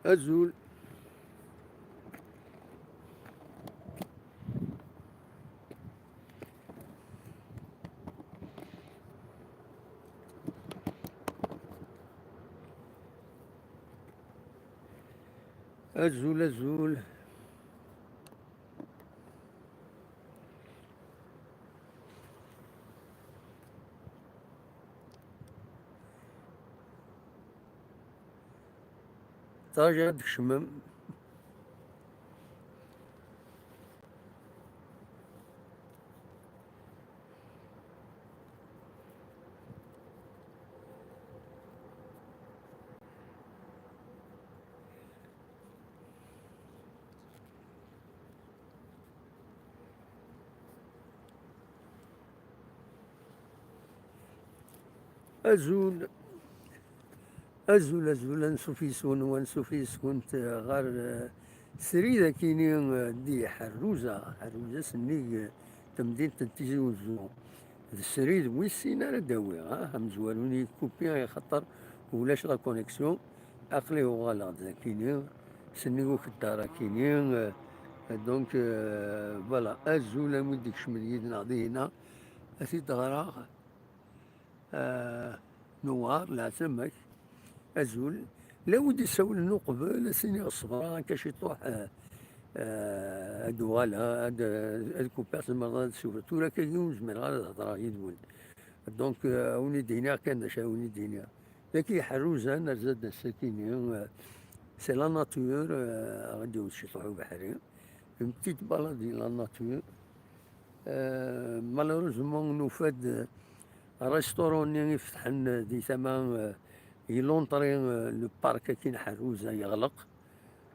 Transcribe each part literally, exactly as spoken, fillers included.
Azul. Azul, azul. Ṭaja ad d-kecmem. Azul, azul, azul, ansuf yes-wen, ansuf yes-went, eh, ɣer, eh, srid akini, eh, di Ḥerruza, Ḥerruza sennig, eh, temdint n Tizi Uzzu. D srid wis sin ara d-awiɣ, ah, amezwaru-nni yekkupi, axaṭer ulac la connexion. Aql-i uɣaleɣ-d akini, sennig ukeddar akini, eh, donc, eh, voilà, azul a wid d-ikecmen yid-neɣ dihin-a, ad t-id-ɣreɣ. Ah, Nuwar, leɛtab-ak. Azul. La wid d-isawlen uqbel, ad s-iniɣ ṣṣber, akka ciṭuḥ, ah, ah, ad uɣaleɣ, ad, ad kupiɣ, tzemreḍ ad d-tessufeḍ. Tura akka ur zmireɣ ara ad hedreɣ yid-wen. Donc, ah, a wen-id-iniɣ kan d acu a wen-id-iniɣ. Dagi iḥerruzen, nerza-d ass-akini, ah, c'est la nature, ah, aɣ-d-iwet ciṭuḥ ubeḥri. Une petite balade dans la nature. Euh, malheureusement, nufa-d restaurant-nni ifetḥen di tama, euh, i l'entrée, euh, le parc-agi n Ḥerruza yeɣleq,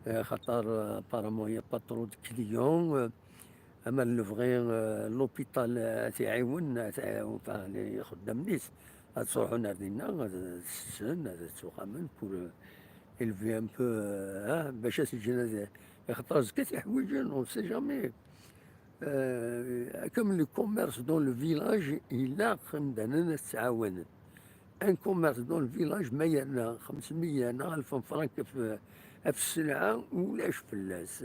euh, xaṭer, euh, apparemment, il y a pas trop de clients, euh, ama lebɣi, euh, l'hôpital, euh, ad t-iɛiwen, ad t-iɛiwen, enfin, les ixeddamen-is, ad ttruḥun ar dinna, ad setten, ad ttuqamen pour, euh, élever un peu, euh, hein, bac ad t-ǧǧen ad, ixaṭer azekka ad t-iḥwiǧen, on sait jamais. Euh, comme le commerce dans le village, ilaq imdanen ad ttɛawanen. Un commerce dans le village, ma yerna xemsmeyya neɣ alef n frank ɣef, ɣef sselɛa, ulac fell-as.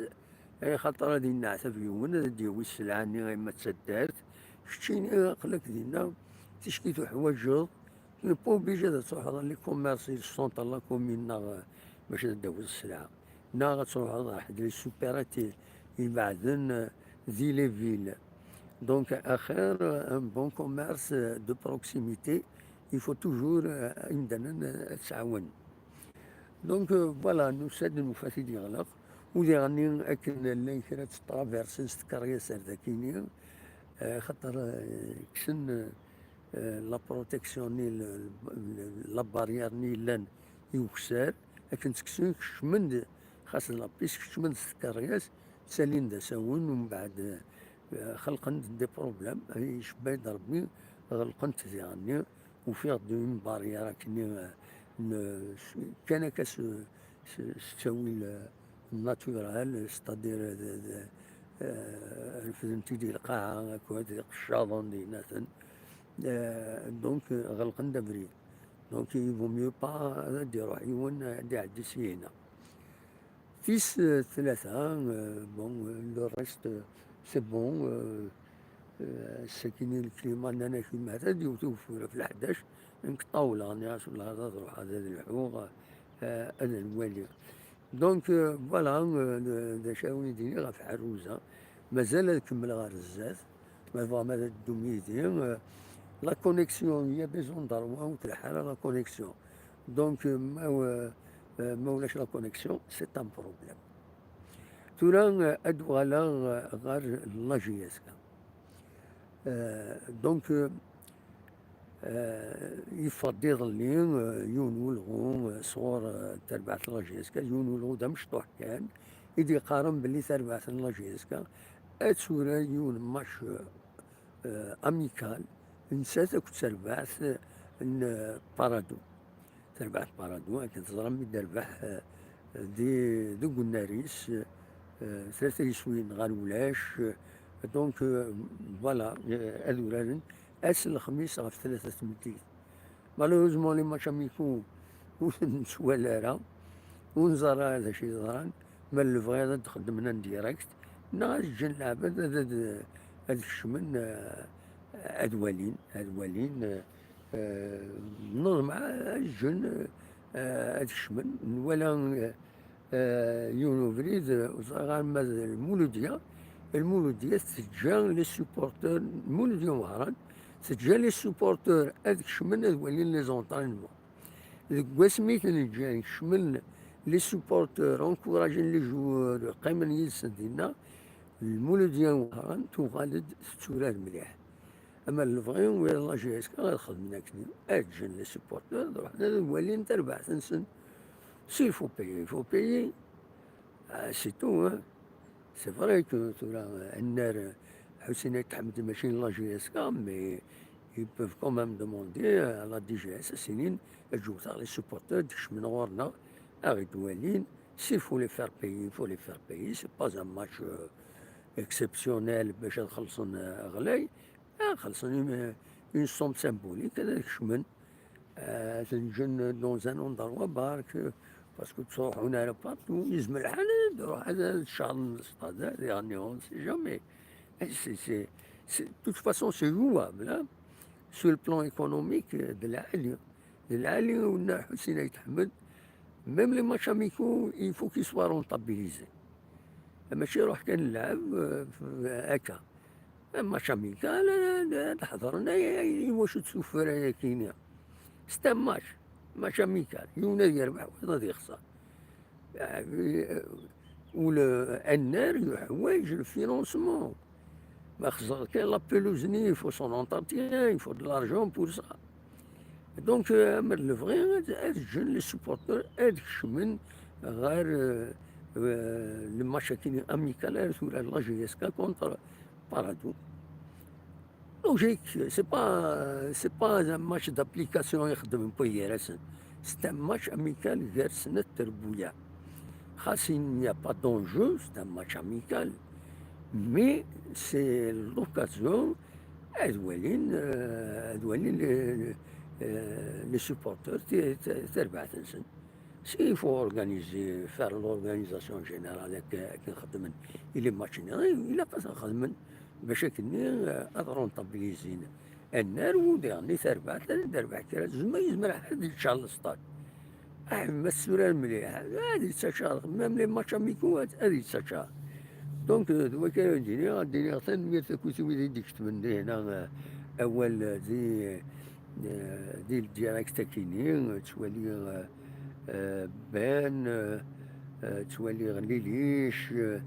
Ay xaṭer ad yenneɛtab yiwen, ad d-yawi sselɛa-nni ay ma d taddart, keččini aql-ak dinna, ticki tuḥwaǧeḍ, tu n'es pas obligé ad truḥeḍ ɣer les commerces, les centres, la commune, neɣ, euh, bac ad d-tawiḍ sselɛa. Neɣ ad truḥeḍ ɣer ḥedd les supéretés ibeɛden, euh, di les villes. Donc, axir, euh, un bon commerce, euh, de proximité, il faut toujours, euh, imdanen, euh, ad ttɛawanen. Donc, euh, voilà, nusa-d nufa-t-id yeɣleq. U diɣenni akken llan kra tttraversen s tkeryas ar dakini, euh, xaṭer, euh, kksen, euh, euh, la protection-nni, le, le, la barrière-nni yellan i ukessar, akken ttekksen, kecmen-d, xas d la piste, kecmen-d s tkeryas, ttalin d asawen, umbeɛd, euh, xelqen-d des problèmes, ay icebba-d Rebbi, ɣelqen-t diɣenni, ufiɣ-d une barrière akkenni, euh, n, kan akka s, s, s ttawil, euh, naturel, c'est-à-dire, euh, d, d, euh, refden-t-id i lqaɛa, akked iqeccaḍen d yinaten. Euh, donc, euh, ɣelqen-d abrid. Donc, il vaut mieux pas ad d-iruḥ yiwen, ad d-iɛeddi syin-a. Tis, euh, tlata, euh, bon, euh, le reste, euh, c'est bon, euh, euh, sakini le climat, nnan-ak, ma ad d-yewwet ugeffur ɣef leḥdac, nekk ṭawleɣ, nniɣ-as, wellah, ad ruḥeɣ, ad lḥuɣ, euh, ad nwali. Donc, euh, voilà, euh, d, d acu ara wen-d-iniɣ ɣef Ḥerruza. Mazal ad kemmleɣ ɣer zdat. Ma tebɣam ad teddum yid-i, euh, la connexion, il y a des endroits où telḥa ara la connexion. Donc, euh, ma, euh, euh, ma ulac la connexion, c'est un problème. Tura, euh, ad uɣaleɣ, euh, ɣer la J S K. Euh, donc, euh, euh, yeffeɣ-d iḍelli, euh, yiwen n welɣu, euh, sɣur, euh, terbaɛt n la J S K, yiwen n welɣu d amecṭuḥ kan, i d-yeqqaren belli terbaɛt n la J S K ad turar yiwen n match, euh, euh, amical, nettat akked terbaɛt n, euh, Paradou. Terbaɛt Paradou, akken teẓram, mi d-terbeḥ, euh, di, deg unnar-is, euh, tlata yiswiyen ɣer ulac, euh, donc, euh, voilà, euh, ad uraren ass n lexmis ɣef tlata tameddit. Malheureusement, les matchs amicaux ur ten-nettwali ara. ur nẓerr ara d acu yeḍran, ma lebɣi ad d-xeddmen en direct, neɣ ad ǧǧen leɛbad ad, ad, ad kecmen, eh, ad walin, ad walin, eh, eh, neḍmeɛ ad ǧǧen, eh, ad kecmen. Nwala, eh, eh, yiwen ubrid, eh, ur ẓriɣ ara ma d Lmuludya. Lmuludya teǧǧa les supporters, Lmuludya Wehran teǧǧa les supporters ad kecmen ad walin les entraînements. Deg wasmi i ten-ǧǧan kecmen, les supporters encouragen les joueurs, qqimen yid-sen dinna, Lmuludya Wehran tuɣal-d tetturar mliḥ. Ama lebɣi, wid la J S K ad xedmen akken, ad ǧǧen les supporters, ad ruḥen ad walin tarbaɛt-nsen. S'il faut payer, il faut payer. Ah, c'est tout, hein. C'est vrai que tura, annar Ḥusin Ayt Ḥmed mačči n la J S K, mais ils peuvent quand même demander à la D G S, ad s-inin, ǧǧet-aɣ les supporters, ad kecmen ɣur-neɣ, ad ɣ-d-walin. S'il faut les faire payer, il faut les faire payer. C'est pas un match, euh, exceptionnel bac ad xellṣen, euh, ɣlay. Ah, xellṣen une, une somme symbolique, ad kecmen. Ah, ten-ǧǧen dans un endroit bark, parce que ur ttruḥun ara partout. Yezmer lḥal ad ruḥ ad, ad caḍen stade, ad iɣenni, on sait jamais. C'est, c'est, c'est, de toute façon, c'est jouable, hein. Sur le plan économique, d lɛali. D lɛali, Nna Ḥusin Ayt Ḥmed, même les matchs amicaux, il faut qu'ils soient rentabilisés. Mačči ruḥ kan lɛeb, euh, akka. Match amical, ad, ad ḥeḍren, ay, ay, i wacu tt-tuffra ayakini? C'est un match, match amical. Yiwen ad yerbeḥ, wayeḍ ad yexṣer. Euh, ula annar yuḥwaǧ le financement. Ma xẓer kan la pelouse-nni, il faut son entretien, il faut de l'argent pour ça. Donc, euh, ama d lebɣi, ad, ad ǧǧen les supporters ad kecmen ɣer, euh, euh, le match-agi amical ara turar la J S K contre Paradou. Logique, c'est pas, c'est pas un match d'application i xeddmen wigi gar-asen. C'est un match amical gar snat trebbuyaɛ. Xas il n'y a pas d'enjeu, c'est un match amical, mais c'est l'occasion ad walin, euh, ad walin les, euh, les supporters ti-, ti-, tarbaɛt-nsen. S'il faut organiser, faire l'organisation générale, akken, akken xeddmen i les matchs-nni, ilaq ad xedmen bac akken-nni, euh, ad rentabilizin annar, u diɣen i tarbaɛt, ad d-terbeḥ kra, zma yezmer ad yeččar le stade. Ah, ma tessurar mliḥ, ad yettaččar, même les matchs amicaux, ad, ad yettaččar. Donc, euh, d wakka ara d-iniɣ, ad d-iniɣ tanemmirt akkit i wid i d-iketben dihna, euh, awal, euh, di, euh, di direct akini, euh, ttwaliɣ, euh, euh, Ben, euh, euh, ttwaliɣ Lilic, euh,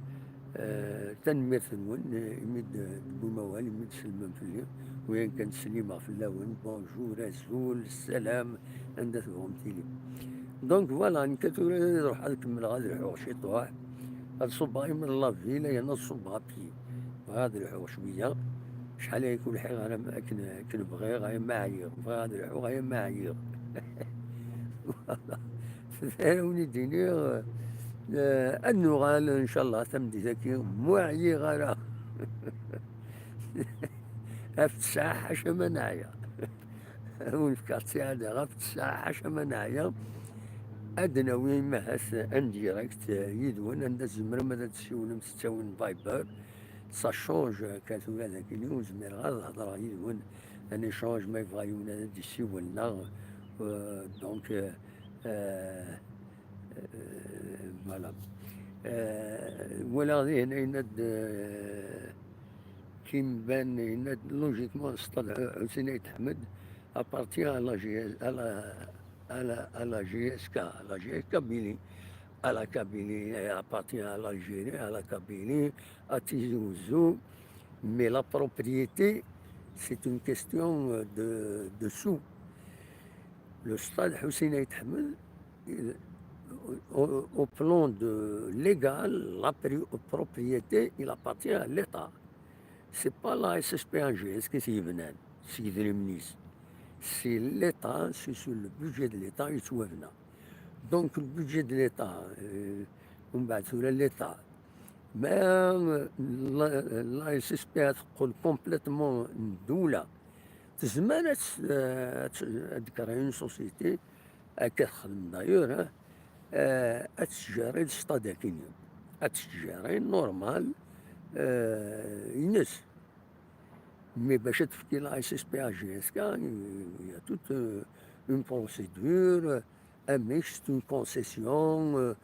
euh, tanemmirt-nwen, euh, imi d-, d-tewwim awal, imi d-tsellmem fell-i, u yan kan ttsellimeɣ fell-awen, bonjour, azul, ssalam, anda tebɣum tilim. Donc voilà, nekka tura ad ruḥeɣ ad kemmleɣ ad lḥuɣ ciṭuḥ, ad ṣubbeɣ imi d la ville, yerna ad ṣubbeɣ à pied. Bɣiɣ ad lḥuɣ cwiya, acḥal ay ur lḥiɣ ara akken, akken bɣiɣ, ay ma ɛyiɣ, bɣiɣ ad lḥuɣ, ay ma ɛyiɣ. Voilà. Ara wen-d-iniɣ, eh, ad nuɣal, ncallah, tameddit-agi, mu ɛyiɣ ara. Ɣef ttesɛa, ḥaca ma neɛya. Ad wen-fkeɣ ttiɛad ɣef ttesɛa, ḥaca ma neɛya. Ad d-nawi, mahas, en direct, eh, yid-wen, anda tzemrem ad d-tessiwlem s ttawil n Viber. Ça change, akka tura dagi, ur zmireɣ ad hedreɣ yid-wen. Un échange, ma yebɣa yiwen ad d-yessiwel, neɣ, euh, donc, euh, euh, euh, voilà. Euh, walaɣ dihin yenna-d, euh, Kim Ben, yenna-d, logiquement, Stade Ḥusin Ayt Ḥmed appartient à la G S, à la, à la, à la G S K, à la G S K Kabylie, à la Kabylie, elle appartient à l'Algérie, à la Kabylie, à Tizi Ouzou. Mais la propriété, c'est une question, euh, de, de sous. Le stade Hussein Ait Ahmed, il, au, au plan de légal, la pri-, propriété, il appartient à l'État. C'est pas la S S P A G S qui s'y venait, s'y venait. C'est l'État, c'est sur le budget de l'État, il se venait. Donc, le budget de l'État, euh, on va sur l'État. Mais, euh, la, la S S P A تقول complètement ندولة. تزمانت، آه، تكره une société، آه، كتخدم d'ailleurs، آه، Euh, ad tettjariḍ stade akini. Ad tettjariḍ normal, euh, ines. Mais bac ad tefki la S S P à J S K, il y a toute, euh, une procédure, euh, un mixte, une concession, euh,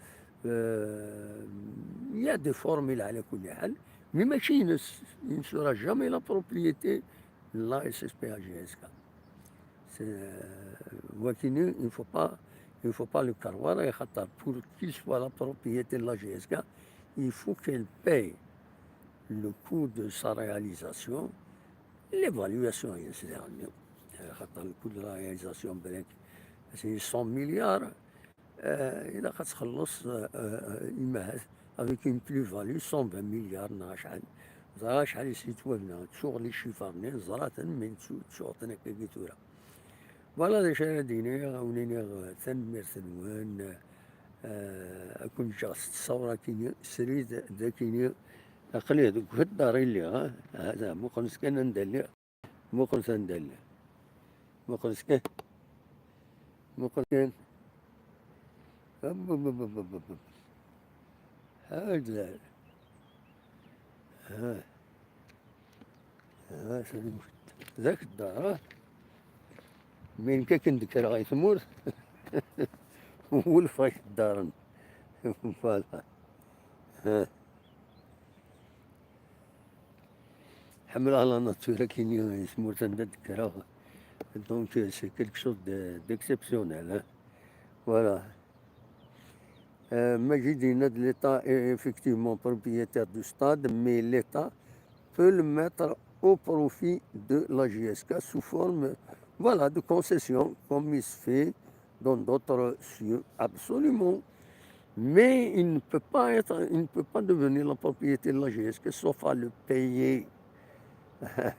euh, il y a des formules à la كل حال. Mais ماشي ines, il ne sera jamais la propriété de la S S P à J S K. C'est, euh, وكيني, il faut pas, il faut pas le croire, خاطر pour qu'il soit la propriété de la J S K, il faut qu'elle paye le coût de sa réalisation, l'évaluation, يا سيدي عمي. خاطر le coût de la réalisation, بالك, c'est cent milliards. آه، إلا كتخلص، آه، آه، يماهات avec une plus-value cent vingt milliards نهار شحال. زرا شحال يسيتوالنا، تشوغ لي شيفرني، زراتن من تشو-، تشوغتن هكا كي تورا. Voilà، هذا شي راه ديني، غاونيني غ-، تنميرت نوان، آه، أكون جا ست صورة كيني، سريد دا كيني، أقلي هذوك في الدار اللي، ها، هذا مو خمس كان ندلي. Muqel tandalla. Muqel kan. Muqel kan. Hab, hab, hab, hab, hab, hab. Hab d-, ha. Ha, sani. Dak ddar, ha. Mi nekk akken d-kkreɣ i tmurt, wulfeɣ ikeddaṛen. Voilà. Ha. Ḥemmleɣ la nature akini, tmurt anda d-kkreɣ. Donc, c'est quelque chose de, d'exceptionnel, hein. Voilà. Euh, Majid yenna-d, l'État est effectivement propriétaire du stade, mais l'État peut le mettre au profit de la J S K sous forme, voilà, de concession, comme il se fait dans d'autres cieux. Absolument. Mais il ne peut pas être, il ne peut pas devenir la propriété de la J S K sauf à le payer.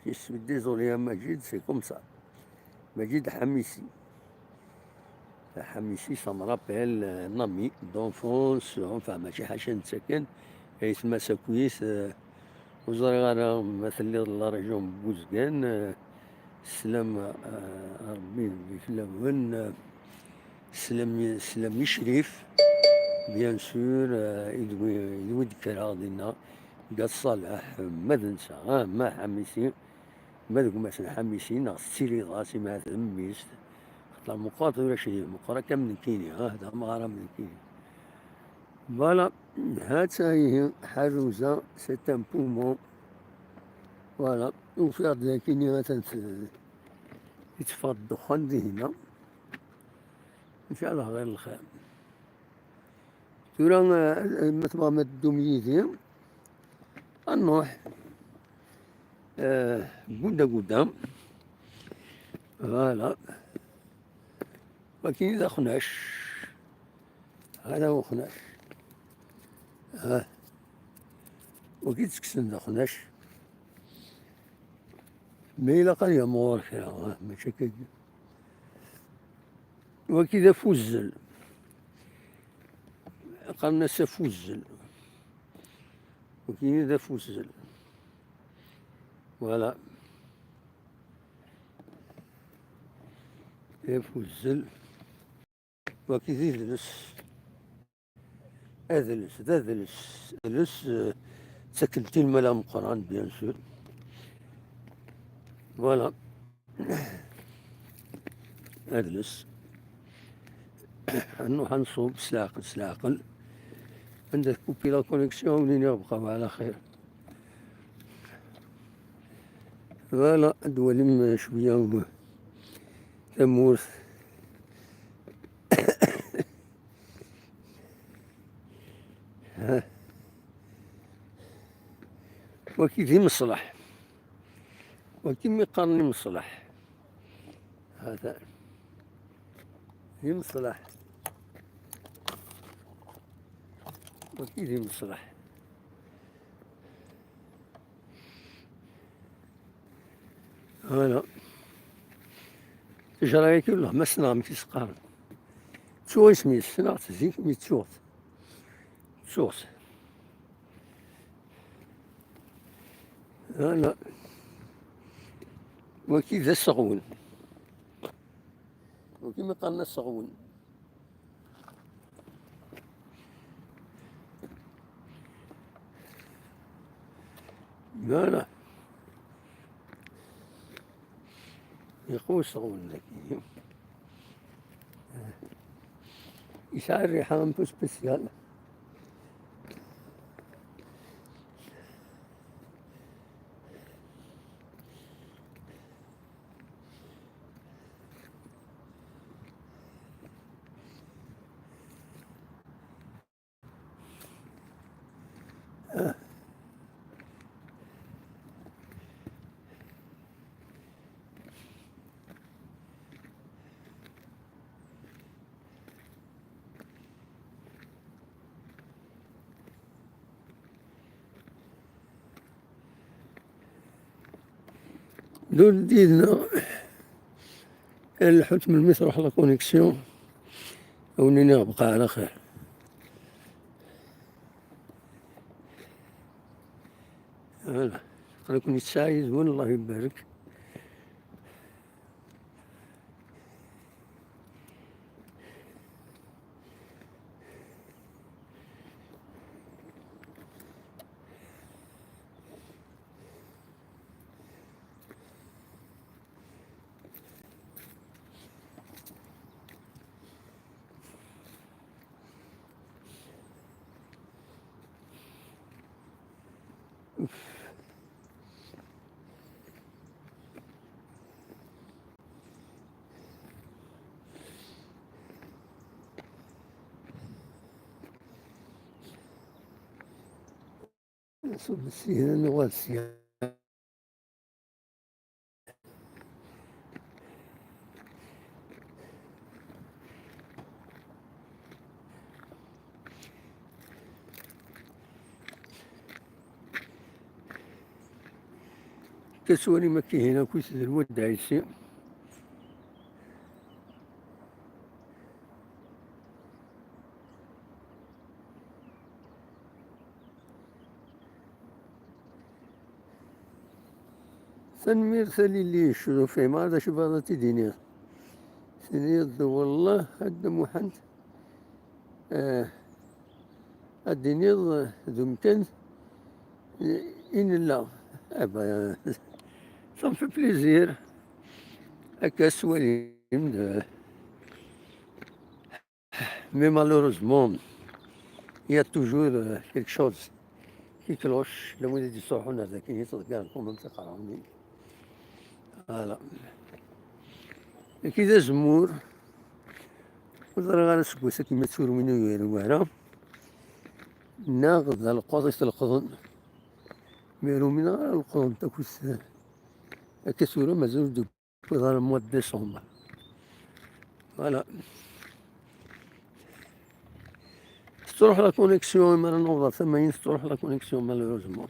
Je suis désolé, hein, Majid, c'est comme ça. Majid Hamisi. Hamisi, ça me rappelle, euh, un ami d'enfance, enfin, ماشي حاجة نتسكن. Aytma-s akkit, euh, ur ẓriɣ ara ma telliḍ la région n Buzgan, euh, sslam, euh, Rebbi fell-awen, euh, sslam, sslam i Crif, bien sûr, euh, i d wi, i d wi d-kkreɣ dinna, Gad Ṣaleḥ, ma d netta, ah, ma Ḥamisi, ma d gma-s n Ḥamisi, neɣ tettiliḍ-as, imhat d mmi-s, xaṭer meqqer tura cri, meqqer akka am nekkini, ah, d amɣar am nekkini. Voilà, ha-tt-a ihi Ḥaruza, c'est un poumon. Voilà, ufiɣ-d akini atan t-, yetteffeɣ ddexxan dihina. Ncallah ɣir lxir. Tura, eh, ma tebɣam ad teddum yid-i, ad nruḥ, eh, gudda gudda. Voilà. Wagi d axnac. Hada uxnac. Ha. Wagi d-tekksen d axnac. Ma ilaq ad yamɣur kra, ha, mačči akka. Wagi d afuzzel. Qqaren-as afuzzel. Wagi d afuzzel. Voilà. Afuzzel. Wagi d idles. Adles, d adles. Adles, eh, d takeltin mala meqqran, bien sûr. Voilà. Adles. Ad nruḥ ad nṣub s leɛqel, s leɛqel. Anda tkupi la connexion, ad wen-iniɣ bqaw ɛla xir. Voilà, ad twalim cwiya tamurt. Ha. Wagi d imeṣleḥ. Wagi mi qqaren imeṣleḥ. Hada. D imeṣleḥ. Wagi d imeṣleḥ. Voilà. Ttejra-agi, wellah ma ssneɣ amek i s-qqaren. Ttuɣ isem-is, ssneɣ-tt zik mi ttuɣ-tt. Ttuɣ-tt. Voilà. Wagi d aseɣwen. Wagi mi qqaren aseɣwen. Voilà. Yeqwes ɣur-neɣ. Yesɛa rriḥa un peu spéciale. Dul did-nneɣ, lḥut melmi truḥ la connexion, a wen-iniɣ bqa ɛla xir. Voilà. Aql-iken yettsaɛid win, Allah ibarek. Nṣubb syin, nuɣal sya. Tettwalim akka ihi akk-is d lwadda ɛisi. Tanemmirt a Lili, ur fhimeɣ ara d acu bɣiḍ ad t-id-iniḍ. Tenniḍ-d wellah a Dda Muḥend, eh, ad d-tiniḍ, eh, d umkan, eh, i nella. Eh ben, ça me fait plaisir. Akka s twalim-d, eh, Mais malheureusement, il y a toujours, euh, quelque chose qui cloche. La wid i d-yettruḥun ar dakin, yettḍeggaren quand même tiqerɛunin. Voilà. Wagi d azemmur. Ur ẓriɣ ara seg wass akken ma tturumin ur yurin wara. Neɣ d aleqquḍ i t-leqḍen. Mi ur umineɣ ara leqḍen-t akk s-, akka tura mazal ur d-yewwiḍ ara mois de décembre. Voilà. Tettruḥ la connexion, mi ara naweḍ ɣer tama-ines, tettruḥ la connexion, malheureusement.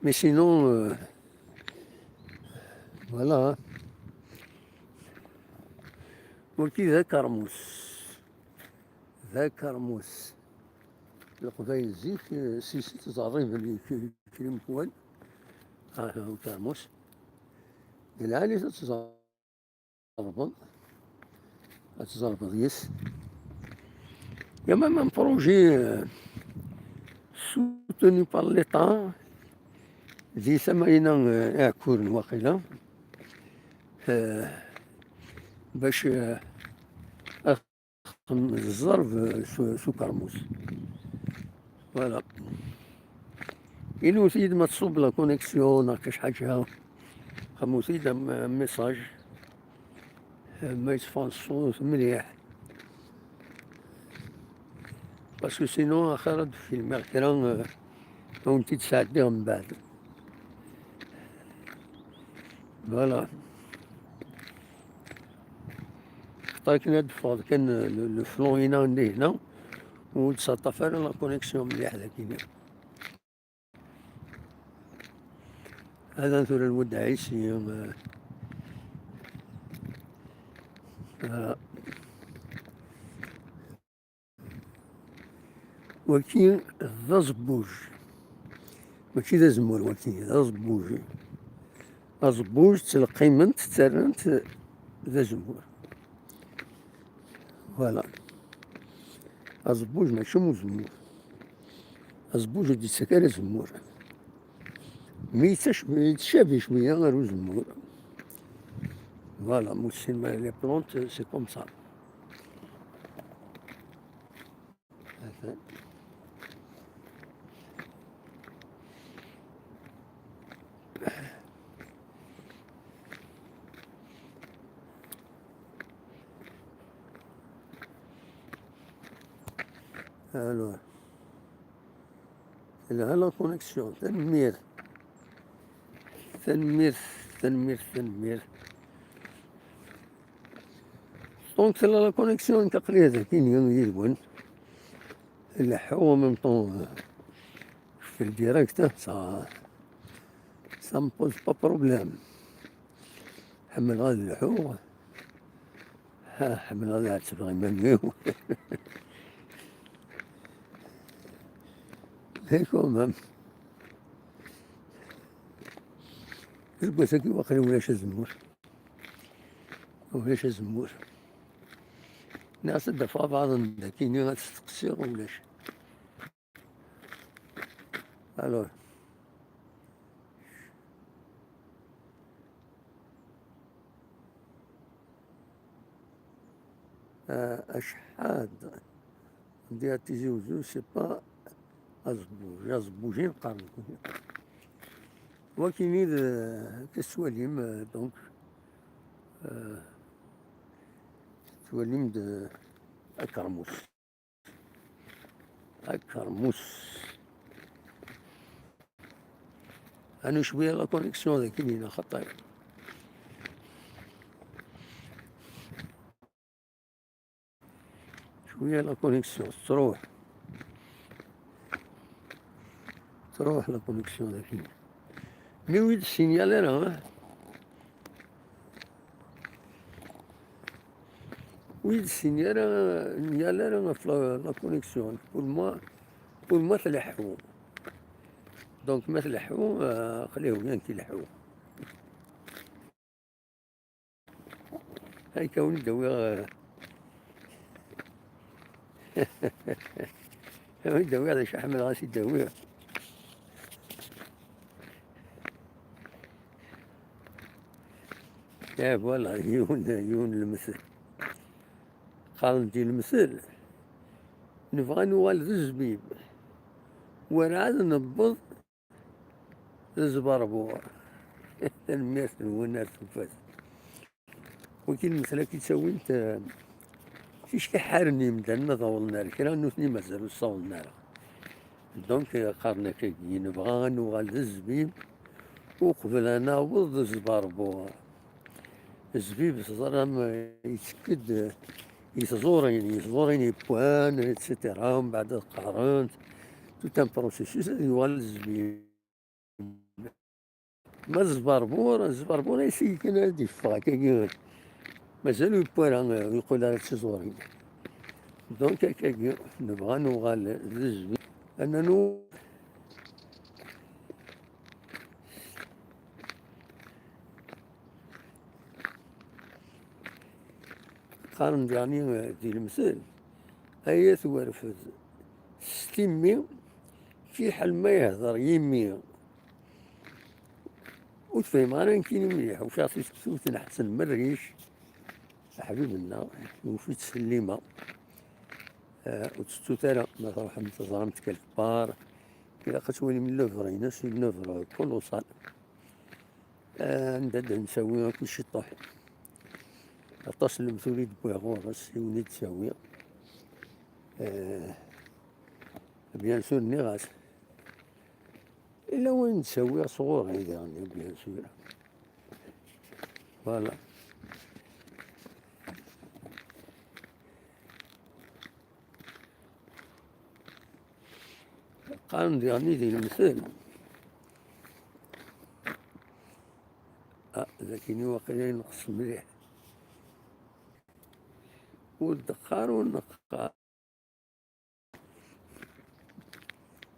Mais sinon, euh, voilà. Wagi d akermus. D akermus. Leqbayel zik, eh, s, s tẓerribin i k-, krim kwan. Ah, ukermus. D lɛali ad tẓerbeḍ. Ad tẓerbeḍ yes. Il y a même un projet, euh, soutenu par l'État, di tama-ina, euh, Iɛekkuren waqila. Euh, bac, euh, ad xedmen zzerb, euh, s, s ukermus. Voilà. Inut-iyi-d ma tṣubb la connexion neɣ kac ḥaǧa. Xedmut-iyi-d am, am message. Ma yetteffeɣ ṣṣut mliḥ. Parce que sinon, axir ad d-filmiɣ kra, euh, ad wen-t-id-sɛeddiɣ mbeɛd. Voilà. Xaṭer akken ad d-ffɣeḍ kan, euh, le, le flon-ina n dihna, ur d-ttaṭṭaf ara la connexion mliḥ dagini. Hada tura lwedda ɛisi, euh, euh, waki d aẓebbuj. Mačči d azemmur waki, d aẓebbuj. Aẓebbuj ttleqqimen-t, ttarran-t d azemmur. Voilà. Aẓebbuj mačči am uzemmur. Aẓebbuj ur d-yettak ara azemmur. Mais yettac-, yettcabi cwiya ɣer uzemmur. Voilà, ma ur tessinem ara les plantes, c'est comme ça. Atan. Alors, telha la connexion. Tanemmirt. Tanemmirt, tanemmirt, tanemmirt. Donc, c'est la, la connexion, aql-i dagi yid-wen. Leḥḥuɣ en même temps, euh, je fais le direct, hein, ça, ça me pose pas problème. Ḥemmleɣ ad lḥuɣ. Ha, ḥemmleɣ ad ɛettbeɣ iman-iw. Mais quand même. Aseggas-agi waqila ulac azemmur. Ulac azemmur. Nniɣ-as ad d-afeɣ abɛaḍ n dakini ad steqsiɣ, ulac. Alors. Ah, acḥal. Diɣ Tizi Uzzu, c'est pas aẓebbuj. Aẓebbuj i neqqar nekkni. Wakini d, tettwalim, euh, donc, euh, tettwalim d akermus. Akermus. Anu cwiya la connexion dagi, xaṭi. Cwiya la connexion, tettruḥ. Tettruḥ la connexion dagi. Mi ur yi-d-ssinyal ara, eh? Ur yi-d-ssinyal ara, nyal ara ɣef la, la connexion. Pour moi, pour moi tleḥḥu. Donc, ma tleḥḥu, euh, aql-i hwi amek ileḥḥu. Akka wen-d-awiɣ, euh, wen-d-awiɣ d acu ḥemmleɣ ad t-id-awiɣ. Eh, voilà, yiwen, yiwen lemtel. Qqaren-d i lemtel, nebɣa ad nuɣal d zzbib, werɛad newweḍ d zzberbur. Tanemmirt-nwen ar tufat. Wagi lemtel ad k-id-ttawint, eh, ticki ḥaren yimdanen ad awḍen ar kra, nutni mazal ur ssawḍen ara. Donc, qqaren akkagi, nebɣa ad nuɣal d zzbib uqbel ad naweḍ d zzberbur. Zzbib, teẓram, yettekk-d i tẓurin, i tẓurin yewwan, et cetera. Mbeɛd ad qqaren, tout un processus, ad yuɣal d zzbib. Ma d zzberbur, zzberbur ay seg kan ad d-yeffeɣ akkagi. Mazal ur yewwi ara, ur yeqqel ara d tiẓurin. Donc, akkagi, nebɣa ad nuɣal d zzbib. Ananu qqaren diɣni di lemtel, ay at werfed, s timmi, fiḥel ma yehder yimi. Ur tefhim ara nekkini mliḥ, ufiɣ-t-id s tewt n Ḥsen Merric, aḥbib-nneɣ, yufi-tt s llima. Eh, ur tettut ara, ma truḥem teẓram-t quelque part. Ilaq ad twalim l'œuvre-ines, une œuvre colossale. Eh, anda d-nettawi akk iciṭuḥ. Aṭas n lemtul i d-wwiɣ ɣur-s, i wen-id-ttawiɣ. Eh, bien sûr, nniɣ-as. Yella wayen d-ttawiɣ sɣur-i daɣen, bien sûr. Voilà. Qqaren diɣen di lemtel. Ah, dagi waqila yenqes mliḥ. Ur d-qqar, ur neqqar.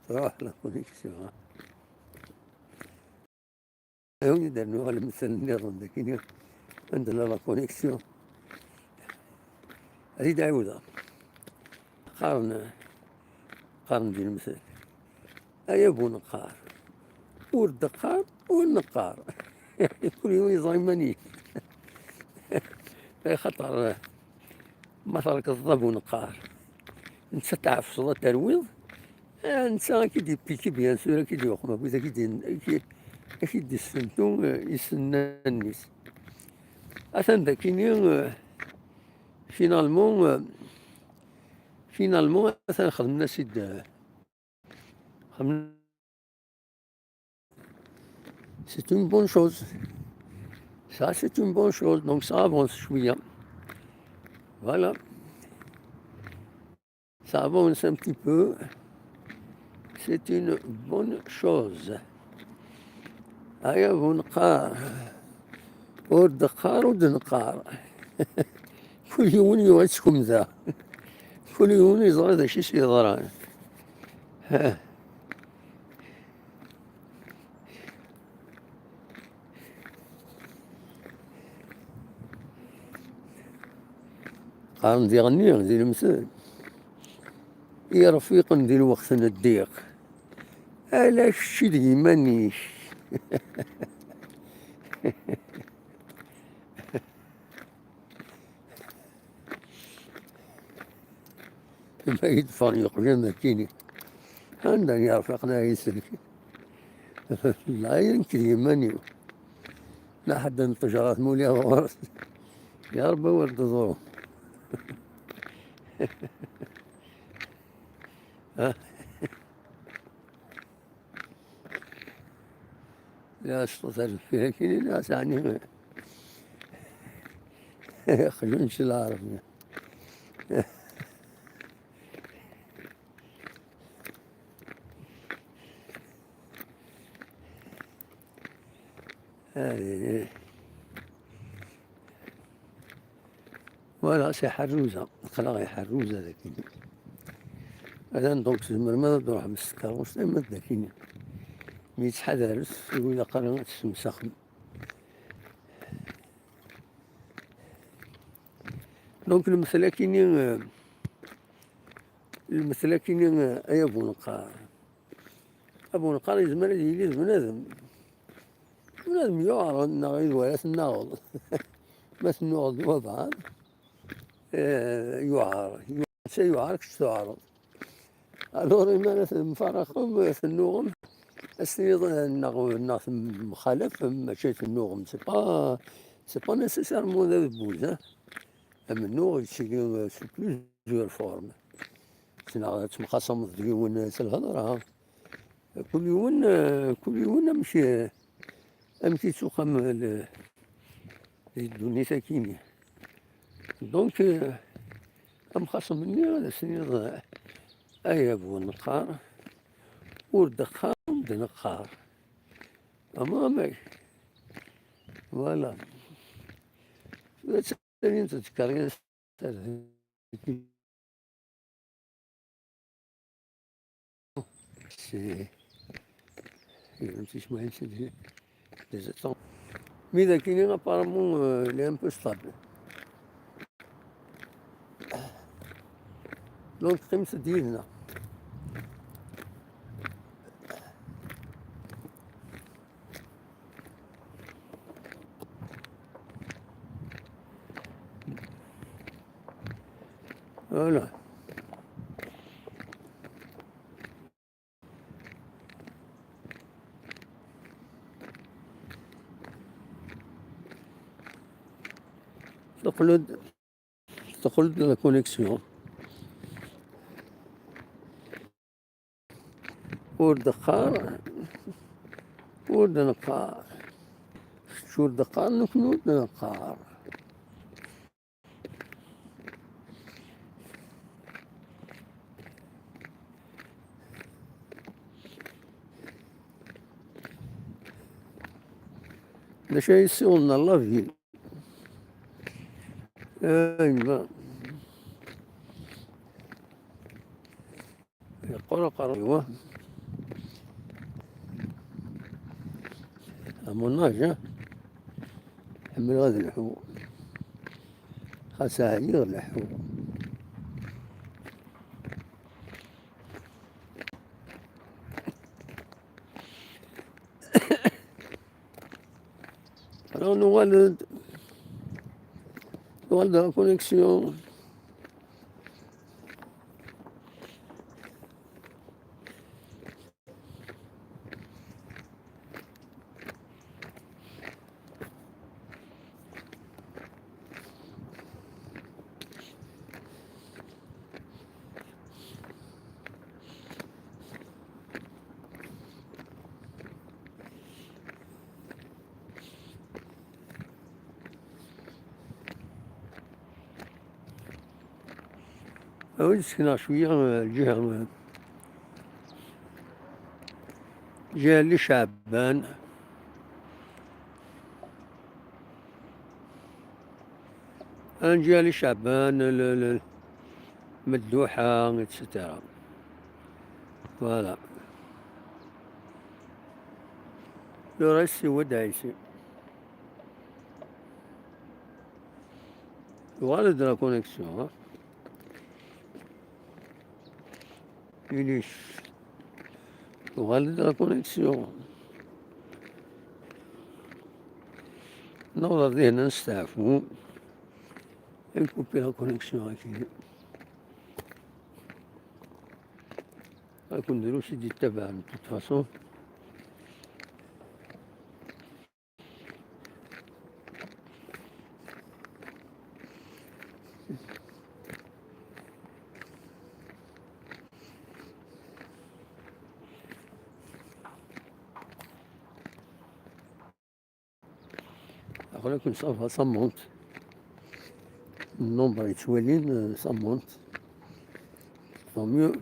Truḥ la connexion, ha. Awi-d rnu lemtel nniḍen dagi, anda la, la connexion. Ad t-id-ɛiwdeɣ. Qqaren, qqaren di lemtel. Ay abu neqqar. ur d-qqar, ur neqqar. Kul yiwen yeẓra iman-is. Axaṭer ma terkeḍ d abuneqqar, netta tɛefseḍ ad terwiḍ, eh, netta ad k-id-ipiki, bien sûr, ad k-id-yuqem akked ad k-id-, ad k-, ad k-id-issentu, eh, isennan-is. Atan dakini, eh, finalement, eh, finalement, atan xedmen-as-id, eh, xedmen C'est une bonne chose. Ça, c'est une bonne chose. Donc, ça avance, je suis bien. Voilà. Ça avance un petit peu. C'est une bonne chose. Aya bu neqqar. Ur d-qqar, ur d-neqqar. Kul yiwen yuɣal seg umda. Kul yiwen yeẓra d acu i s-yeḍran. Qqaren diɣenni di lemtel, irfiqen di lweqt n ddiq, ala kečč d yiman-ik. Ma i d-ffɣen yeqjan d akini. Anda n yerfiqen ay isellek? La, nekk d yiman-iw. La ḥedd n ṭṭejra tmuliɣ ɣur-s. Ya Rebbi, wer d-ḍuru. La, cṭuṭ ar deffir akini, la, sɛani. Xjunc lɛerb. Voilà, c'est Ḥerruza. Aql-aɣ i Ḥerruza dagi. Atan, donc, tzemrem ad d-truḥem s tkeṛṛust, ama d dagi. Mi yettḥadaret, ur ilaq ara ad tessemsaxem. Donc, lemtel akini, eh, lemtel akini, eh, ay abuneqqar. Abuneqqar yezmer ad yili d bnadem. Bnadem yuɛren, neɣ i d wala tennaɣeḍ. Ma tennuɣeḍ d wabɛaḍ, eh, yuɛer. Yuɛer, kečč tuɛreḍ. Alors, imi ara temfaraqem, tennuɣem, ad s-tiniḍ, eh, neɣ, neɣ temxalafem, mačči tennuɣem. C'est pas, c'est pas nécessairement d adebbuz, hein. Amennuɣ yettili, eh, sous plusieurs formes. Ssneɣ ad temxaṣameḍ d yiwen, eh, s lhedra. Kul yiwen, eh, kul yiwen amek, eh, amek ittuqam l-, di ddunit akini. Donc, eh, amxaṣem-nni ad as-tiniḍ, eh, ay abu neqqar, ur d-qqar, ur d-neqqar. Ama amek? Voilà. Tura ttawin-tt-id tkeryas. C'est, c'est des, des étangs. Mais dakini, apparemment, euh, il est un peu stable. Donc, qqimet-d yid-neɣ. Voilà. Teqqel-d, teqqel-d la connexion. Ur d-qqar, ur d-neqqar. Kečč ur d-qqar, nekkni ur d-neqqar. D acu ay yessiwḍen ɣer la ville? Aywa. Yeqqur uqerruy-iw. À mon âge, hein? Ḥemmleɣ ad lḥuɣ. Xas ɛyiɣ, leḥḥuɣ. Nuɣal-d, nuɣal-d la connexion. Awi-d ssekneɣ cwiya, eh, lǧiha, eh, lǧiha n Li Ceɛban. Lǧiha n Li Ceɛban, le, le, Medduḥa, et cetera. Voilà. Le reste, c'est Wad Ɛisi. Voilà de la connexion, hein. Ilis. Voilà de la connexion. Nuɣal-d dihin ad nesteɛfu. Nkupi la connexion akkin. Ad ken-drus i d-yettabaɛen, de toute façon. Aql-aken ça va, ça monte. Nombre yettwalin, euh, ça monte. Tant mieux.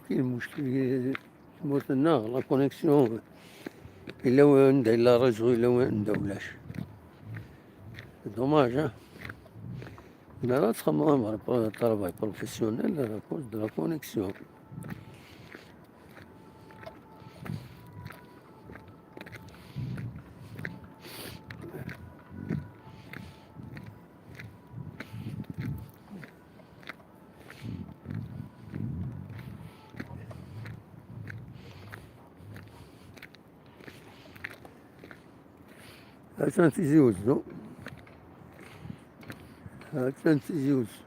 Kien muckel tmurt-nneɣ, la connexion. Yella wanda yella réseau, yella wanda ulac. C'est dommage, hein. Mais là, c'est vraiment un travail professionnel à cause de la connexion. Attan Tizi Uzzu. Attan Tizi Uzzu.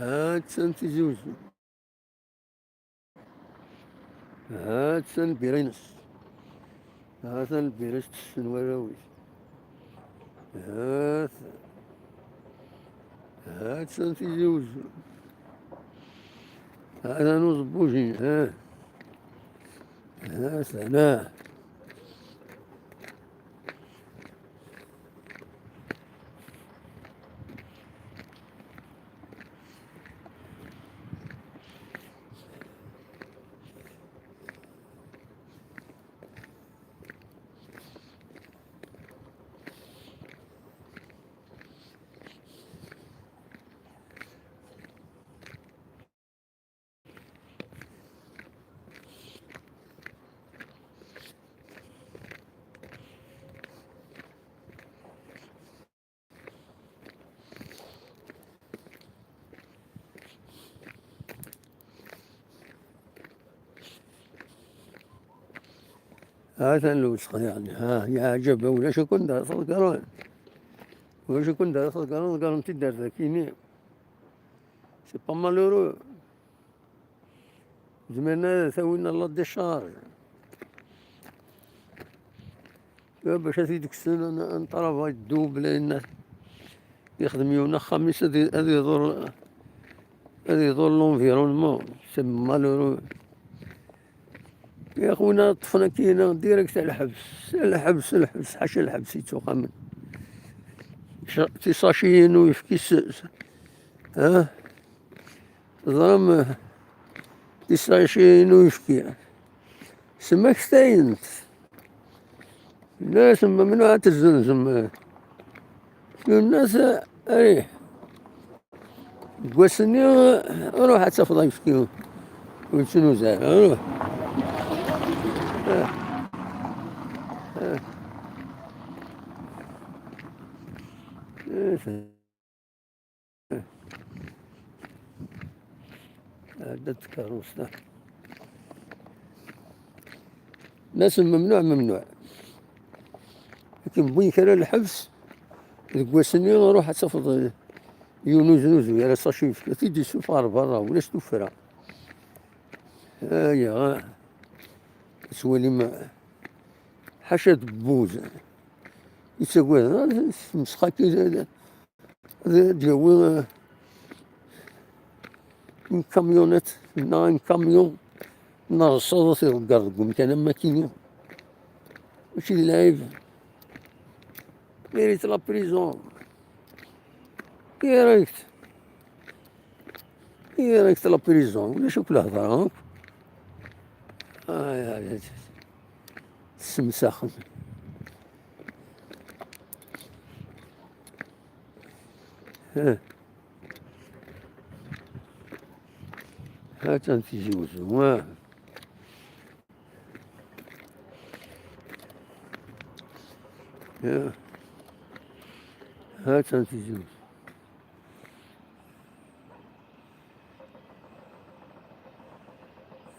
Attan Tizi Uzzu. Attan lbira-ines. Attan lbira-s tessen warraw-is. Attan. Attan Tizi Uzzu. Attan uẓebbuj-in. Ha. Attan. Atan lewsex, yeɛni, ha, yeɛǧeb, ulac akk anda ara tḍeggreḍ. Ulac akk anda ara tḍeggreḍ, ḍeggren-t-id ar daki-nni. C'est pas malheureux. Zemren ad t-awin à la décharge. Bac ad t-id-kksen un, un travail double, ayen yexdem yiwen axxam-is ad i-, ad iḍur, ad iḍur l'environnement. C'est malheureux. Yaxwin ad ṭṭfen akkin direct lḥebs, lḥebs, lḥebs, ḥaca lḥebs yettuqamen. Tisaciyin uyefki s, s, ha? Teẓram, eh, tisaciyin uyefki. Smaktayent. Nna-as, "Ma menhu ad tezzenzem?" Nna-as, "Arih. Deg wass-nni, eh, ruḥ ad tafeḍ ayefki ur yettnuzu ara. Ruḥ." Eh, eh. Ɛedda-d tkeṛṛust-a. Nnas memnuɛ, memnuɛ. Akken wwin kra lḥebs, deg wass-nni ruḥ ad tafeḍ yiwen uznuzu ara s-, ad t-id-yessufeɣ ɣer berra, ulac tuffra. Aya, ad twalim, ḥaca debbuz. Yettagad, ah, s-, s-, ad, ad d-yawi, ah, une camionnette, neɣ un camion n rrṣaḍ, ad t-iḍegger deg umkan am akini. Mačči d lɛib. Mérite la prison. Direct. Direct la prison. Ulac akk lehḍra, akk. Ay, ay, ay. Ssemsaxen. Ha. Ha-tt-an Tizi Uzzu. Ha. Ha. Ha-tt-an Tizi Uzzu.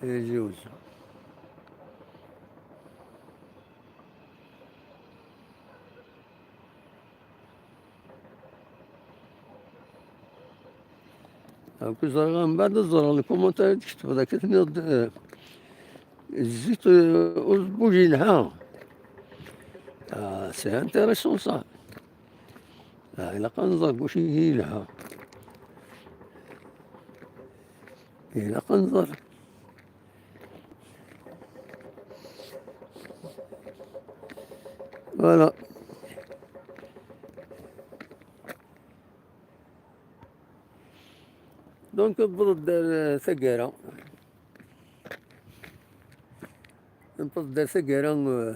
Tizi Uzzu. Akk ẓriɣ, mbeɛd ad ẓreɣ lkumantar i d-tketbeḍ, akka tenniḍ-d, eh, zzit, eh, uẓebbuj yelha. Ah, c'est intéressant ça. Ah, ilaq ad nẓer deg wacu i yelha. Ilaq ad nẓer. Voilà. Donc, newweḍ-d ar taggara. Newweḍ-d ar taggara, eh,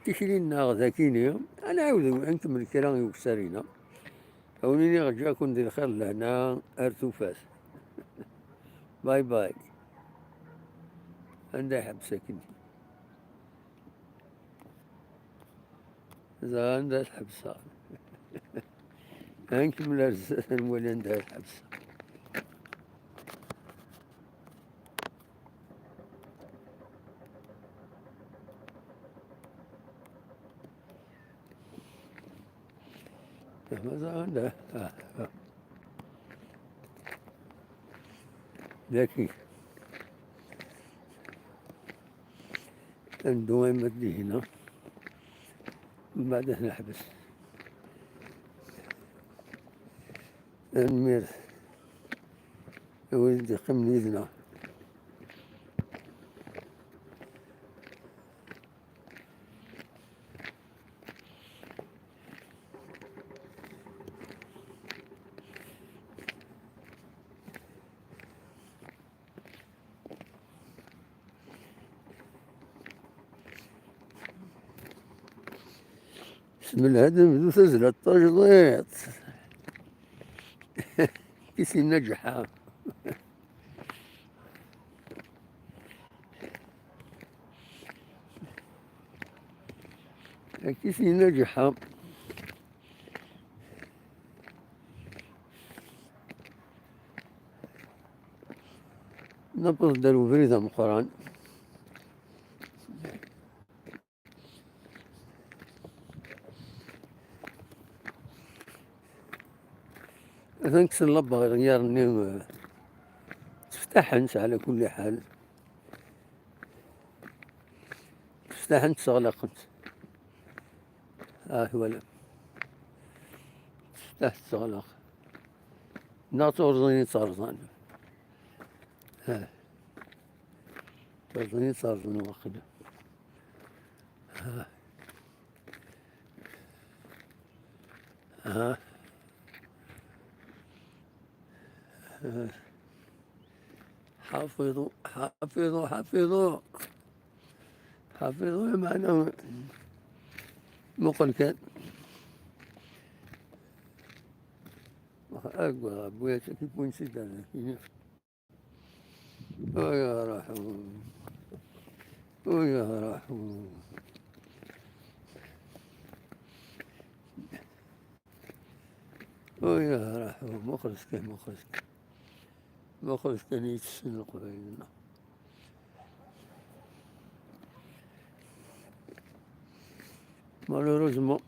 tikli-nneɣ d akini. Ad nɛawed ad nkemmel kra n ukessar-ina. A wen-iniɣ ǧǧiɣ-ken di lxir d lehna ar tufat. Bye bye. Anda iḥebbes akken? Ẓer anda tḥebseɣ. Ad nkemmel ar zdat, ad nwali anda ara tḥebseɣ. Ẓer anda. Ah, ah. Daki. Ad neddu arma d Lihina. Mbeɛd ad neḥbes. Tanemmirt i wid i d-yeqqimen yid-neɣ. Smelha-d anebdu tazzla d tajdiṭ. Kis yenna ǧeḥḥa. Kis yenna ǧeḥḥa. Newweḍ-d ar ubrid ameqqran. Atan kksen labariyer-nni, eh, tteftaḥen-tt ɛla kulli ḥal. Tteftaḥen-tt, sseɣlaqen-tt. Ah, twala. Tteftaḥ, tesseɣlaq. Neɣ d turẓin i tt-rẓan. Ah. Turẓin i tt-rẓan waqila. Ah. Ah. Ah. حافظوا، حافظوا، حافظوا. حافظوا معنا. مقل كان. أقوى أبويا كيف وين سيدنا. ويا رحمة. ويا رحمة. Uya, raḥ, muqel kan, muqel kan. Muqel kan i tessen Leqbayel-nneɣ. Malheureusement,